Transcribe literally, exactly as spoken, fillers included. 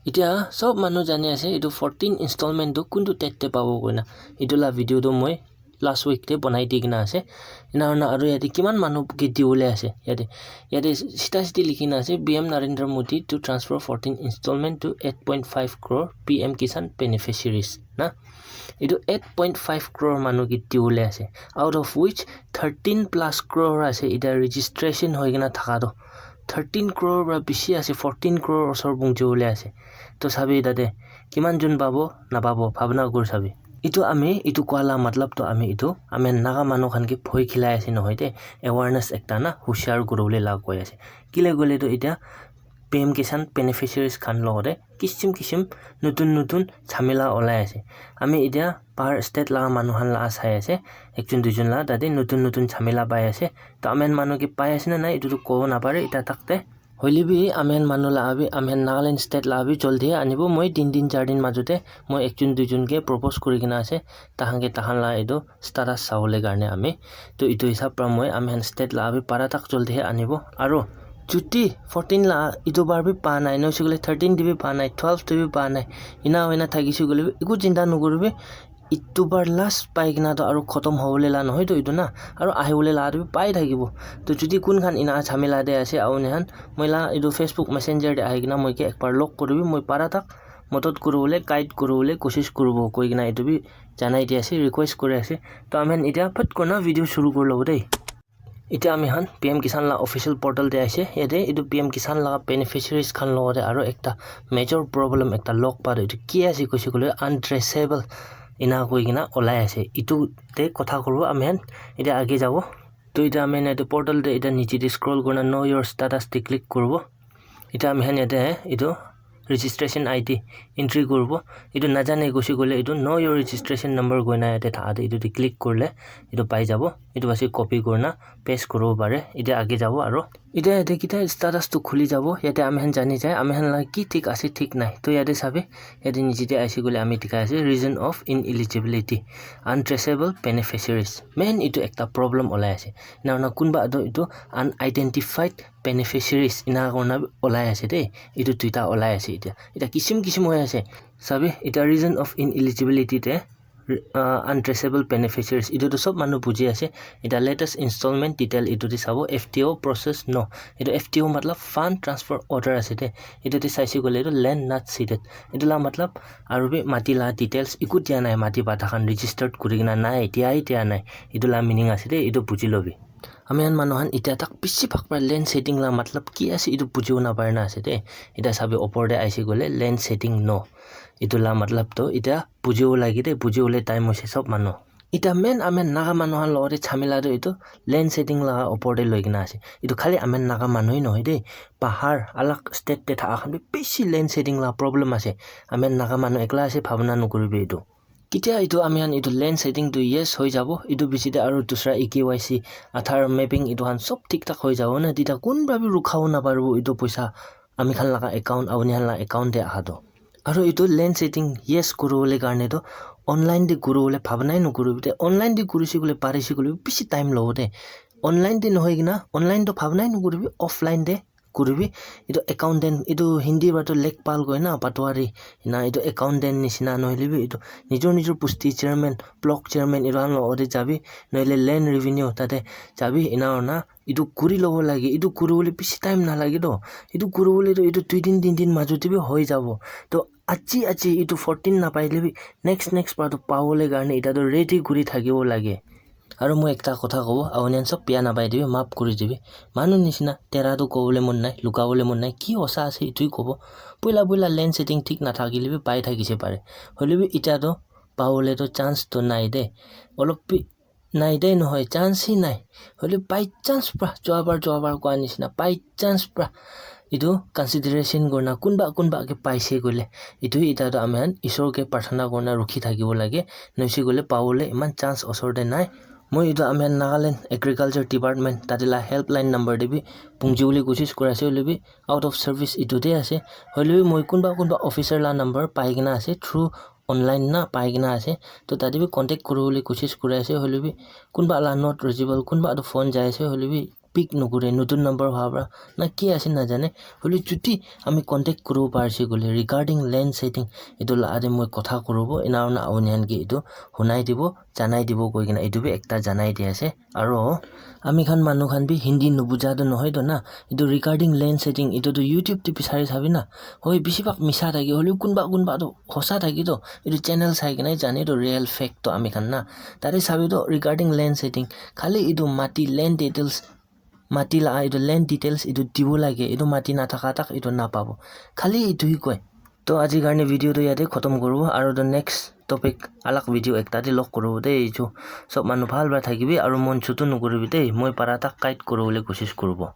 Etia sob manu jani ase etu fourteen installment tu kuntu date te pabo koina. Etu la video tu moi last week te banai di kena ase. Ena hoina aru yate kiman manu ke diwole ase yate. Yate sita siti likhi na ase, P M Narendra Modi to transfer fourteen installment to eight point five crore P M Kisan beneficiaries na. Etu eight point five crore manu ke diwole ase, out of which thirteen plus crore ase etia registration hoi kena thaka toh. Thirteen crore para bishi ase, fourteen crore osor punchi bole ase. To sabi tate kiman jun pabo napabo bhabna kuri sabi. Etu ami etu koa la matlab to ami etu ami Naga manu khan ke bhoi khilai ase nohoi de, awareness ekta na, hushar kuri bole la koi ase. Kile koile to etia P M Kisan beneficiaries khan logote kisim kisim notun notun jhamela olai ase. Ami etia bahar state laga manu khan la sai ase, ekjon duijon la tate notun notun jhamela pai ase. To amen manu ke pai ase na nai, etu tu kobo napare eta tak te. Hoile bi amen manu la abi, amen Nagaland state la abi joldi he anibo. Moi tin din char din majote moi ekjon duijon ke propose kuri kena ase, tahan ke tahan la etu status sabole karne ami. To etu hisab pra moi amen state la abi para tak joldi he anibo. Aro chuti fourteen la etu bar bi pa nai, noise koile thirteen te bi pa nai, twelve te bi pa nai. Ena hoina thakise koile bi eku chinta nokuribi. Etu bar last pai kena to aru khotom hobole la nohoi to etu na, aru ahibole la to pai thakibo. To jodi kun khan ena jhamela te ase, auni khan moi la etu Facebook Messenger te ahi kena moi ke ekbar log kuribi, moi para tak madad kuribole, guide kuribole koshish kuribo koi kena etu bi janai di ase, request kuri ase. To ami khan etia phat kurna video shuru kuri lobo dei. Etia ami khan P M Kisan la official portal te ase. Yate etu P M Kisan la beneficiaries khan logote aro ekta major problem ekta log pa toh etu ki ase koise koile untraceable ena koi kena olai ase. Etu te kotha kuribo ami khan. Etia age jabo. To etia ami khan yate portal te etia niche te scroll kurina know your status te click kuribo. Etia ami khan yate etu registration I D entry kuribo. Etu najane koise koile etu know your registration number koina yate thaka te etu te click kurile etu pai jabo. Etu ase copy kurina paste kuribo pare. Etia age jabo aro etia yate kita status tu khuli jabo. Yate ami khan jani jai ami khan la ki thik ase thik nai. To yate sabi yate niche te aise koile ami dikhai ase reason of ineligibility, untraceable beneficiaries. Main etu ekta problem olai ase. Ena hoina kunba tu etu unidentified beneficiaries ena kurina bi olai ase de. Etu duita olai ase etia. Etia kisim kisim hoi ase. Sabi, etia reason of ineligibility te, uh, untraceable beneficiaries. Etu tu sob manu buji ase. Etia latest installment detail etu te sabo, F T O process no. Etu F T O matlab fund transfer order ase de. Etu te saise koile etu land not ceded. Etu la matlab aru bi mati la details eku dia nai, mati pata khan registered kuri kena nai, dia hi dia nai. Etu la meaning ase de, etu buji lobi. Ami khan manu khan etia tak bishi bhag para land ceding la matlab ki ase etu bujibo napari na ase de. Etia sabi opor te aise koile land ceding no. Etu la matlab toh etia bujibo lage de, bujibole time hoise sob manu. Etia main ami khan Naga manu khan logote jhamela toh etu land ceding la opor te loi kena ase. Etu khali ami khan Naga manu hi nohoi de, bahar alag state te thaka khan bi bishi land ceding la problem ase. Ami khan Naga manu ekla ase bhabna nokuribi etu. Ketia etu ami khan etu land ceding tu yes hoi jabo, etu piche te aru dusra E K Y C, Aadhaar mapping etu khan sob thik thak hoi jabo na, tita kunba bi rukhabo naparibo etu poisa ami khan laga account, apuni khan la account te aha toh. Aru etu land ceding yes kuribole karne toh online te kuribole bhabnai nokuribi de, online te kurise koile parise koile bishi time lobo de. Online te nohoi kena, online toh bhabnai nokuribi, offline te kuribi. Etu accountant, etu Hindi para toh lekpal koi na, patwari, ena etu accountant nishina nohoile bi etu nijor nijor bosti chairman, block chairman, etu khan logote jabi, nohoile land revenue tate jabi, ena hoina etu kuri lobo lage. Etu kuribole bishi time nalage toh, etu kuribole toh etu dui din tin din majote bi hoi jabo. Toh aji aji etu fourteen napaile bi next next para toh pabole karne eta toh ready kuri thakibo lage. Aru moi ekta kotha kobo, apuni khan sob beya napai dibi, maaf kuri dibi. Manu nishina tera tu kobole mon nai, lukabole mon nai, ki hosa ase etu hi kobo. Poila poila land ceding thik nathakile bi pai thakise pare. Hoile bi eta tu pabole tu chance tu nai de. Olop bi nai de nohoi, chance hi nai. Hoile by chance pra, juabar juabar koa nishina, by chance pra etu consideration kurina kunba kunba ke paise koile, etu eta tu ami khan Isor ke prarthana kurina rukhi thakibo lage, noise koile pabole eman chance osor te nai. Moi etu ami khan Nagaland Agriculture Department tate la helpline number te bi pungjibole koshish kuri ase, hoile bi out of service etu te ase. Hoile bi moi kunba kunba officer la number pai kena ase, through online na pai kena ase. To tate bi contact kuribole koshish kuri ase, hoile bi kunba la not reachable, kunba tu phone jai ase, hoile bi pick nukure, nutun number howa para na ki ase najane, hoile chuti ami contact kuribo parise koile regarding land setting, etu la ade moi kotha kuribo, ena hoina apni khan ke etu hunai dibo, janai dibo koi kena etu bi ekta janai di ase. Aro ami khan manu khan bi Hindi nubuja toh nohoi toh na, etu regarding land setting etu toh YouTube te bisari sabi na, hoi bisi bhag misa thake, hoilebi kunba kunba toh hosa thake toh, etu channel sai kena jane toh real fake toh ami khan na. Tate sabi toh regarding land setting, khali etu mati land details, mati la etu land details etu dibo lage, etu mati nathaka tak etu napabo. Khali etu hi koi. To aji karne video toh yate khotom kuribo, aro toh next topic alak video ekta te log kuribo de. Etu sob manu bhal para thakibi aro mon chutu nokuribi de. Moi para tak guide kuribole koshish kuribo.